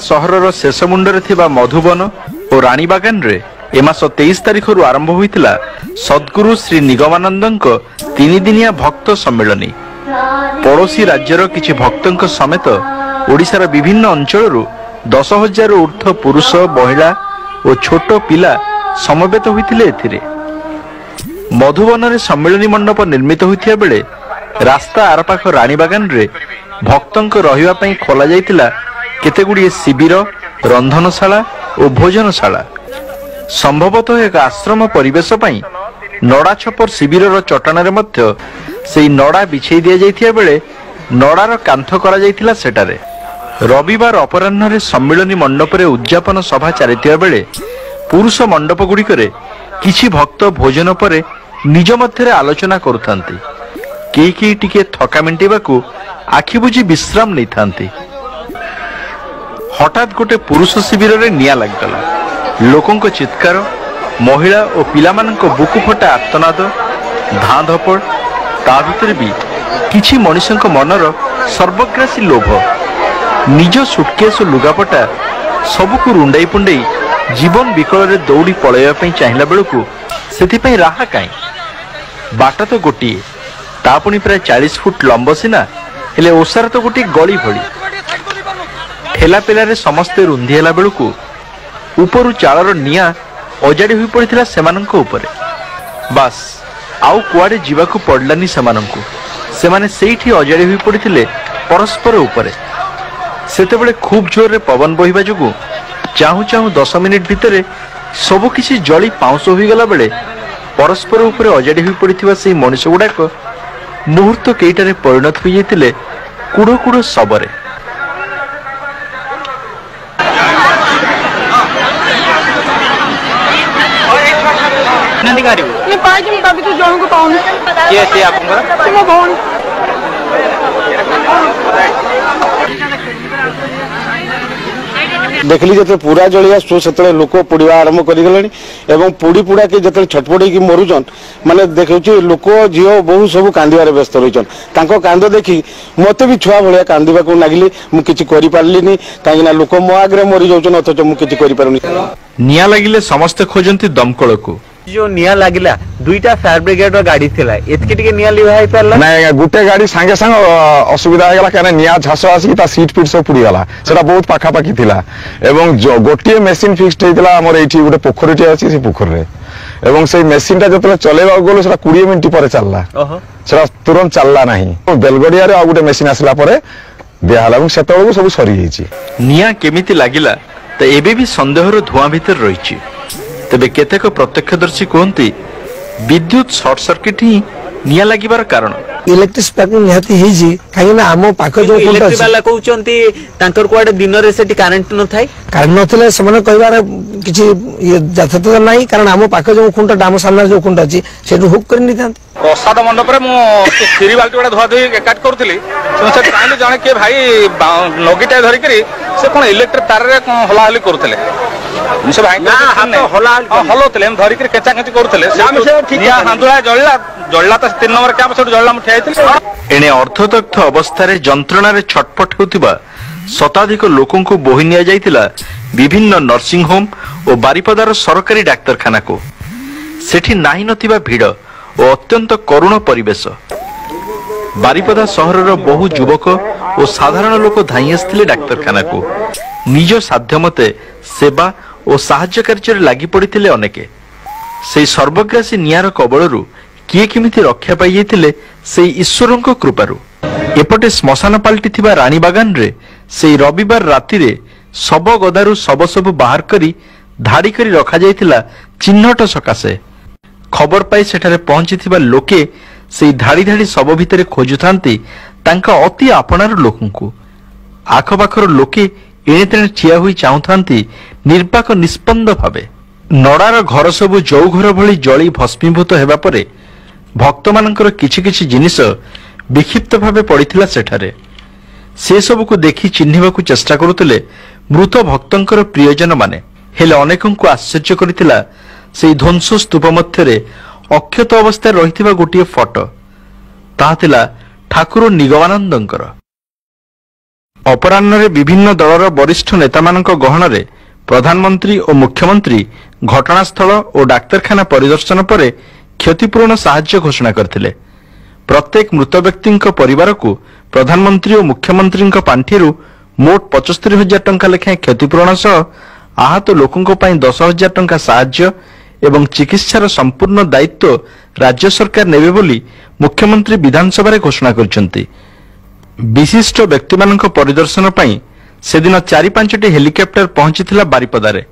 ସହରର ଶେଷ ମୁଣ୍ଡରେ ଥିବା ମଧୁବନ ଓ ରାଣୀବାଗାନରେ ଏ ମାସ 23 ତାରିଖରୁ ଆରମ୍ଭ ହୋଇଥିଲା ସଦ୍ଗୁରୁ ଶ୍ରୀ ନିଗମାନନ୍ଦଙ୍କ ତିନିଦିନିଆ ଭକ୍ତ ସମ୍ମିଳନୀ। ପଡ଼ୋଶୀ ରାଜ୍ୟର କିଛି ଭକ୍ତଙ୍କ ସମେତ ଓଡ଼ିଶାର ବିଭିନ୍ନ ଅଞ୍ଚଳରୁ 10,000ରୁ ଉର୍ଦ୍ଧ୍ୱ ପୁରୁଷ, ମହିଳା ଓ ଛୋଟ ପିଲା ସମବେତ ହୋଇଥିଲେ ଏଥିରେ। ମଧୁବନରେ ସମ୍ମିଳନୀ ମଣ୍ଡପ ନିର୍ମିତ ହୋଇଥିବା ବେଳେ ରାସ୍ତା ଆରପାଖ ରାଣୀବାଗାନରେ ଭକ୍ତଙ୍କ ରହିବା ପାଇଁ ଖୋଲାଯାଇଥିଲା କେତେଗୁଡ଼ିଏ ଶିବିର, ରନ୍ଧନଶାଳା ଓ ଭୋଜନଶାଳା। ସମ୍ଭବତଃ ଏକ ଆଶ୍ରମ ପରିବେଶ ପାଇଁ ନଡ଼ା ଛପର ଶିବିରର ଚଟାଣରେ ମଧ୍ୟ ସେଇ ନଡ଼ା ବିଛେଇ ଦିଆଯାଇଥିବା ବେଳେ ନଡ଼ାର କାନ୍ଥ କରାଯାଇଥିଲା ସେଠାରେ। ରବିବାର ଅପରାହ୍ନରେ ସମ୍ମିଳନୀ ମଣ୍ଡପରେ ଉଦ୍ଯାପନ ସଭା ଚାଲିଥିବା ବେଳେ ପୁରୁଷ ମଣ୍ଡପଗୁଡ଼ିକରେ କିଛି ଭକ୍ତ ଭୋଜନ ପରେ ନିଜ ମଧ୍ୟରେ ଆଲୋଚନା କରୁଥାନ୍ତି। କେହି କେହି ଟିକେ ଥକା ମେଣ୍ଟେଇବାକୁ ଆଖି ବୁଜି ବିଶ୍ରାମ ନେଇଥାନ୍ତି। ହଠାତ୍ ଗୋଟେ ପୁରୁଷ ଶିବିରରେ ନିଆଁ ଲାଗିଗଲା। ଲୋକଙ୍କ ଚିତ୍କାର, ମହିଳା ଓ ପିଲାମାନଙ୍କ ବୁକୁ ଫଟା ଆର୍ତ୍ତନାଦ, ଧାଁ ଧପଡ଼, ତା ଭିତରେ ବି କିଛି ମଣିଷଙ୍କ ମନର ସର୍ବଗ୍ରାସୀ ଲୋଭ। ନିଜ ସୁଟକେସ୍ ଓ ଲୁଗାପଟା ସବୁକୁ ରୁଣ୍ଡାଇ ପୁଣ୍ଡେଇ ଜୀବନ ବିକଳରେ ଦୌଡ଼ି ପଳାଇବା ପାଇଁ ଚାହିଁଲା ବେଳକୁ ସେଥିପାଇଁ ରାହା କାହିଁ? ବାଟ ତ ଗୋଟିଏ, ତା ପୁଣି ପ୍ରାୟ 40 ଫୁଟ ଲମ୍ବ ସିନା, ହେଲେ ଓସାର ତ ଗୋଟିଏ ଗଳି ଭଳି। ଠେଲା ପେଲାରେ ସମସ୍ତେ ରୁନ୍ଧି ହେଲା ବେଳକୁ ଉପରୁ ଚାଳର ନିଆଁ ଅଜାଡ଼ି ହୋଇ ପଡ଼ିଥିଲା ସେମାନଙ୍କ ଉପରେ। ବାସ୍, ଆଉ କୁଆଡ଼େ ଯିବାକୁ ପଡ଼ିଲାନି ସେମାନଙ୍କୁ। ସେମାନେ ସେଇଠି ଅଜାଡ଼ି ହୋଇ ପଡ଼ିଥିଲେ ପରସ୍ପର ଉପରେ। ସେତେବେଳେ ଖୁବ୍ ଜୋରରେ ପବନ ବହିବା ଯୋଗୁଁ ଚାହୁଁ ଚାହୁଁ 10 ମିନିଟ୍ ଭିତରେ ସବୁକିଛି ଜଳି ପାଉଁଶ ହୋଇଗଲା ବେଳେ ପରସ୍ପର ଉପରେ ଅଜାଡ଼ି ହୋଇ ପଡ଼ିଥିବା ସେଇ ମଣିଷ ଗୁଡ଼ାକ ମୁହୂର୍ତ୍ତ କେଇଟାରେ ପରିଣତ ହୋଇଯାଇଥିଲେ କୁଢ଼ କୁଢ଼ ଶବରେ। ପାଇଛି ମୁଁ ତା ଭିତରୁ ଜଣକୁ ପାଉନି। କିଏ ସିଏ ଆପଣଙ୍କର? ସେ ମୋ ଭଉଣୀ। ଦେଖିଲି ଯେତେବେଳେ ପୁରା ଜଳି ଆସୁଛୁ, ସେତେବେଳେ ଲୋକ ପୋଡ଼ିବା ଆରମ୍ଭ କରିଗଲେଣି ଏବଂ ପୋଡ଼ି ପୋଡ଼ାକି ଯେତେବେଳେ ଛଟପଟ ହେଇକି ମରୁଛନ୍, ମାନେ ଦେଖୁଛି ଲୋକ, ଝିଅ, ବୋହୂ ସବୁ କାନ୍ଦିବାରେ ବ୍ୟସ୍ତ ରହିଛନ୍। ତାଙ୍କ କାନ୍ଦ ଦେଖି ମୋତେ ବି ଛୁଆ ଭଳିଆ କାନ୍ଦିବାକୁ ଲାଗିଲି। ମୁଁ କିଛି କରିପାରିଲିନି, କାହିଁକିନା ଲୋକ ମୋ ଆଗରେ ମରିଯାଉଛନ୍, ଅଥଚ ମୁଁ କିଛି କରିପାରୁନି। ନିଆଁ ଲାଗିଲେ ସମସ୍ତେ ଖୋଜନ୍ତି ଦମକଳକୁ। ଯୋଉ ନିଆଁ ଲାଗିଲା, ଦୁଇଟା ଫାୟାର ବ୍ରିଗେଡର ଗାଡି ଥିଲା, ଏତିକି ଟିକେ ନିଆଁ ଲିଭା ହେଇପାରିଲା ନାଇଁ ଆଜ୍ଞା। ଗୋଟେ ଗାଡି ସାଙ୍ଗେ ସାଙ୍ଗେ ଅସୁବିଧା ହେଇଗଲା, କାହିଁକିନା ନିଆଁ ଝାସ ଆସିକି ତା ସିଟ୍ ଫିଟ୍ ସବୁ ପୋଡ଼ିଗଲା। ସେଟା ବହୁତ ପାଖାପାଖି ଥିଲା ଏବଂ ଗୋଟିଏ ମେସିନ୍ ଫିକ୍ସଡ ହେଇଥିଲା ଆମର ଏଇଠି ଗୋଟେ ପୋଖରୀଟିଏ ଅଛି, ସେ ପୋଖରୀରେ। ଏବଂ ସେଇ ମେସିନଟା ଯେତେବେଳେ ଚଲେଇବାକୁ ଗଲୁ, ସେଟା 20 ମିନିଟ୍ ପରେ ଚାଲିଲା, ସେଟା ତୁରନ୍ତ ଚାଲିଲା ନାହିଁ। ବେଲଗଡ଼ିଆରେ ଆଉ ଗୋଟେ ମେସିନ୍ ଆସିଲା ପରେ ଦିଆହେଲା ଏବଂ ସେତେବେଳକୁ ସବୁ ସରିଯାଇଛି। ନିଆଁ କେମିତି ଲାଗିଲା ତ ଏବେ ବି ସନ୍ଦେହର ଧୂଆଁ ଭିତରେ ରହିଛି। ତେବେ କେତେକ ପ୍ରତ୍ୟକ୍ଷଦର୍ଶୀ କୁହନ୍ତି ବିଦ୍ୟୁତ ସର୍ଟ ସର୍କିଟ ହିଁ ନିଆଁ ଲାଗିବାର କାରଣ। ଇଲେକ୍ଟ୍ରିକ ସ୍ପାର୍କିଂ ନିହାତି ହେଇଛି, କାହିଁକି ନା ଆମ ପାଖ ଯୋଉ ଖୁଣ୍ଟ ଇଲେକ୍ଟ୍ରିକ ଅଛି ବାଲା କହୁଛନ୍ତି ତାଙ୍କର କୁଆଡେ ଦିନରେ ସେଠି କରେଣ୍ଟ ନଥାଏ। କରେଣ୍ଟ ନଥିଲେ ସେମାନେ କହିବାର କିଛି ଇଏ ଯଥାର୍ଥତା ନାହିଁ, କାରଣ ଆମ ପାଖ ଯୋଉ ଖୁଣ୍ଟଟା, ଆମ ସାମ୍ନାରେ ଯୋଉ ଖୁଣ୍ଟ ଅଛି, ସେଠୁ ହୁକ୍ କରି ନେଇଥାନ୍ତି। ପ୍ରସାଦ ମଣ୍ଡପରେ ମୁଁ କ୍ଷୀରି ବାଲ୍ଟି ଗୁଡ଼ା ଧୁଆ ଧୁଇ ଏକାଠି କରୁଥିଲି। ସେଠି ଚାହିଁଲି ଜଣେ କିଏ ଭାଇ ନଗିଟାଏ ଧରିକିରି ସେ କଣ ଇଲେକ୍ଟ୍ରିକ ତାରରେ କଣ ହଲାହଲି କରୁଥିଲେ। ସେ ଭାଇ ହଲଉଥିଲେ, ଏମିତି ଧରିକିରି କେଞ୍ଚା କେଞ୍ଚି କରୁଥିଲେ। ନିଆଁ ହାନ୍ଦୁଳା ଜଳିଲା, ଜଳିଲା ତ 3 ନମ୍ବର କ୍ୟାମ୍ପ, ସେଠୁ ଜଳିଲା, ମୁଁ ଠିଆ ହେଇଥିଲି। ଏଣେ ଅର୍ଦ୍ଧଦଗ୍ଧ ଅବସ୍ଥାରେ ଯନ୍ତ୍ରଣାରେ ଛଟପଟ ହେଉଥିବା ଶତାଧିକ ଲୋକଙ୍କୁ ବୋହି ନିଆଯାଇଥିଲା ବିଭିନ୍ନ ନର୍ସିଂ ହୋମ୍ ଓ ବାରିପଦାର ସରକାରୀ ଡାକ୍ତରଖାନାକୁ। ସେଠି ନାହିଁ ନଥିବା ଭିଡ଼ ଓ ଅତ୍ୟନ୍ତ କରୁଣ ପରିବେଶ। ବାରିପଦା ସହରର ବହୁ ଯୁବକ ଓ ସାଧାରଣ ଲୋକ ଧାଇଁ ଆସିଥିଲେ ଡାକ୍ତରଖାନାକୁ। ନିଜ ସାଧ୍ୟମତେ ସେବା ଓ ସାହାଯ୍ୟ କାର୍ଯ୍ୟରେ ଲାଗି ପଡ଼ିଥିଲେ ଅନେକେ। ସେଇ ସର୍ବଗ୍ରାସୀ ନିଆଁର କବଳରୁ କିଏ କେମିତି ରକ୍ଷା ପାଇଯାଇଥିଲେ ସେଇ ଈଶ୍ୱରଙ୍କ କୃପାରୁ। ଏପଟେ ଶ୍ମଶାନ ପାଲଟିଥିବା ରାଣୀବାଗାନରେ ସେଇ ରବିବାର ରାତିରେ ଶବ ଗଦାରୁ ଶବ ସବୁ ବାହାର କରି ଧାଡ଼ି କରି ରଖାଯାଇଥିଲା ଚିହ୍ନଟ ସକାଶେ। ଖବର ପାଇ ସେଠାରେ ପହଞ୍ଚିଥିବା ଲୋକେ ସେଇ ଧାଡ଼ି ଧାଡ଼ି ଶବ ଭିତରେ ଖୋଜୁଥାନ୍ତି ତାଙ୍କ ଅତି ଆପଣାର ଲୋକଙ୍କୁ। ଆଖପାଖର ଲୋକେ ଏଣେ ତେଣେ ଠିଆ ହୋଇ ଚାହୁଁଥାନ୍ତି ନିର୍ବାକ ନିସ୍ପନ୍ଦ ଭାବେ। ନଡ଼ାର ଘର ସବୁ ଜଉ ଘର ଭଳି ଜଳି ଭସ୍ମୀଭୂତ ହେବା ପରେ ଭକ୍ତମାନଙ୍କର କିଛି କିଛି ଜିନିଷ ବିକ୍ଷିପ୍ତ ଭାବେ ପଡ଼ିଥିଲା ସେଠାରେ। ସେସବୁକୁ ଦେଖି ଚିହ୍ନିବାକୁ ଚେଷ୍ଟା କରୁଥିଲେ ମୃତ ଭକ୍ତଙ୍କର ପ୍ରିୟଜନମାନେ। ହେଲେ ଅନେକଙ୍କୁ ଆଶ୍ଚର୍ଯ୍ୟ କରିଥିଲା ସେଇ ଧ୍ୱଂସ ସ୍ତୂପ ମଧ୍ୟରେ ଅକ୍ଷତ ଅବସ୍ଥାରେ ରହିଥିବା ଗୋଟିଏ ଫଟୋ। ତାହା ଥିଲା ଠାକୁର ନିଗମାନନ୍ଦଙ୍କର। ଅପରାହ୍ନରେ ବିଭିନ୍ନ ଦଳର ବରିଷ୍ଠ ନେତାମାନଙ୍କ ଗହଣରେ ପ୍ରଧାନମନ୍ତ୍ରୀ ଓ ମୁଖ୍ୟମନ୍ତ୍ରୀ ଘଟଣାସ୍ଥଳ ଓ ଡାକ୍ତରଖାନା ପରିଦର୍ଶନ ପରେ କ୍ଷତିପୂରଣ ସାହାଯ୍ୟ ଘୋଷଣା କରିଥିଲେ। ପ୍ରତ୍ୟେକ ମୃତ ବ୍ୟକ୍ତିଙ୍କ ପରିବାରକୁ ପ୍ରଧାନମନ୍ତ୍ରୀ ଓ ମୁଖ୍ୟମନ୍ତ୍ରୀଙ୍କ ପାଣ୍ଠିରୁ ମୋଟ 75,000 ଟଙ୍କା ଲେଖାଏଁ କ୍ଷତିପୂରଣ ସହ ଆହତ ଲୋକଙ୍କ ପାଇଁ 10,000 ଟଙ୍କା ସାହାଯ୍ୟ ଏବଂ ଚିକିତ୍ସାର ସମ୍ପୂର୍ଣ୍ଣ ଦାୟିତ୍ୱ ରାଜ୍ୟ ସରକାର ନେବେ ବୋଲି ମୁଖ୍ୟମନ୍ତ୍ରୀ ବିଧାନସଭାରେ ଘୋଷଣା କରିଛନ୍ତି। ବିଶିଷ୍ଟ ବ୍ୟକ୍ତିମାନଙ୍କ ପରିଦର୍ଶନ ପାଇଁ ସେଦିନ 4-5ଟି ହେଲିକପ୍ଟର ପହଞ୍ଚିଥିଲା ବାରିପଦାରେ।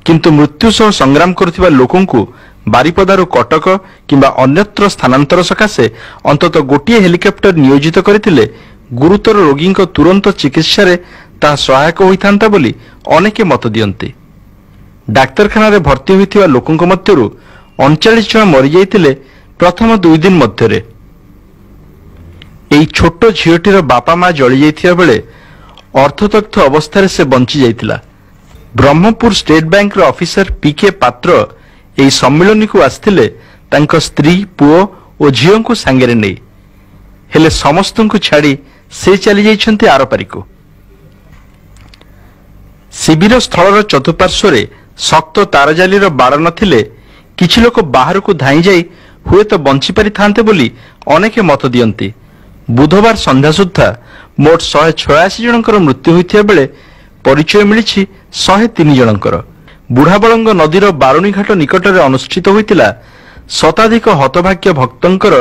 କିନ୍ତୁ ମୃତ୍ୟୁ ସହ ସଂଗ୍ରାମ କରୁଥିବା ଲୋକଙ୍କୁ ବାରିପଦାରୁ କଟକ କିମ୍ବା ଅନ୍ୟତ୍ର ସ୍ଥାନାନ୍ତର ସକାଶେ ଅନ୍ତତଃ ଗୋଟିଏ ହେଲିକପ୍ଟର ନିୟୋଜିତ କରିଥିଲେ ଗୁରୁତର ରୋଗୀଙ୍କ ତୁରନ୍ତ ଚିକିତ୍ସାରେ ତାହା ସହାୟକ ହୋଇଥାନ୍ତା ବୋଲି ଅନେକେ ମତ ଦିଅନ୍ତି। ଡାକ୍ତରଖାନାରେ ଭର୍ତ୍ତି ହୋଇଥିବା ଲୋକଙ୍କ ମଧ୍ୟରୁ 39 ଜଣ ମରିଯାଇଥିଲେ ପ୍ରଥମ 2 ଦିନ ମଧ୍ୟରେ। ଏହି ଛୋଟ ଝିଅଟିର ବାପା ମା ଜଳିଯାଇଥିବା ବେଳେ ଅର୍ଦ୍ଧଦଗ୍ଧ ଅବସ୍ଥାରେ ସେ ବଞ୍ଚି ଯାଇଥିଲା। ବ୍ରହ୍ମପୁର ଷ୍ଟେଟ୍ ବ୍ୟାଙ୍କର ଅଫିସର ପି.କେ. ପାତ୍ର ଏହି ସମ୍ମିଳନୀକୁ ଆସିଥିଲେ ତାଙ୍କ ସ୍ତ୍ରୀ, ପୁଅ ଓ ଝିଅଙ୍କୁ ସାଙ୍ଗରେ ନେଇ। ହେଲେ ସମସ୍ତଙ୍କୁ ଛାଡ଼ି ସେ ଚାଲିଯାଇଛନ୍ତି ଆରପାରିକୁ। ଶିବିର ସ୍ଥଳର ଚତୁଃପାର୍ଶ୍ୱରେ ଶକ୍ତ ତାରଜାଲିର ବାଡ଼ ନଥିଲେ କିଛି ଲୋକ ବାହାରକୁ ଧାଇଁ ଯାଇ ହୁଏତ ବଞ୍ଚି ପାରିଥାନ୍ତେ ବୋଲି ଅନେକେ ମତ ଦିଅନ୍ତି। ବୁଧବାର ସନ୍ଧ୍ୟା ସୁଦ୍ଧା ମୋଟ 186 ଜଣଙ୍କର ମୃତ୍ୟୁ ହୋଇଥିବା ବେଳେ ପରିଚୟ ମିଳିଛି 103 ଜଣଙ୍କର। ବୁଢ଼ାବଳଙ୍ଗ ନଦୀର ବାରୁଣୀଘାଟ ନିକଟରେ ଅନୁଷ୍ଠିତ ହୋଇଥିଲା ଶତାଧିକ ହତଭାଗ୍ୟ ଭକ୍ତଙ୍କର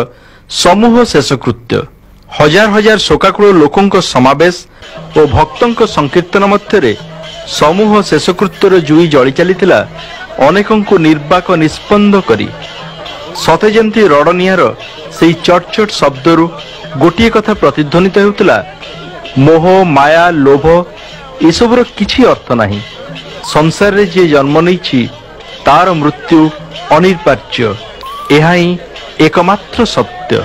ସମୂହ ଶେଷକୃତ୍ୟ। ହଜାର ହଜାର ଶୋକାକୁଳ ଲୋକଙ୍କ ସମାବେଶ ଓ ଭକ୍ତଙ୍କ ସଂକୀର୍ତ୍ତନ ମଧ୍ୟରେ ସମୂହ ଶେଷକୃତ୍ୟର ଜୁଇ ଜଳି ଚାଲିଥିଲା ଅନେକଙ୍କୁ ନିର୍ବାକ ନିଷ୍ପନ୍ଦ କରି। ସତେ ଯେମିତି ରଡ଼ନିଆଁର ସେଇ ଚଟଚଟ ଶବ୍ଦରୁ ଗୋଟିଏ କଥା ପ୍ରତିଧ୍ୱନିତ ହେଉଥିଲା, ମୋହ, ମାୟା, ଲୋଭ ଏସବୁର କିଛି ଅର୍ଥ ନାହିଁ। ସଂସାରରେ ଯିଏ ଜନ୍ମ ନେଇଛି ତାର ମୃତ୍ୟୁ ଅନିବାର୍ଯ୍ୟ, ଏହା ହିଁ ଏକମାତ୍ର ସତ୍ୟ।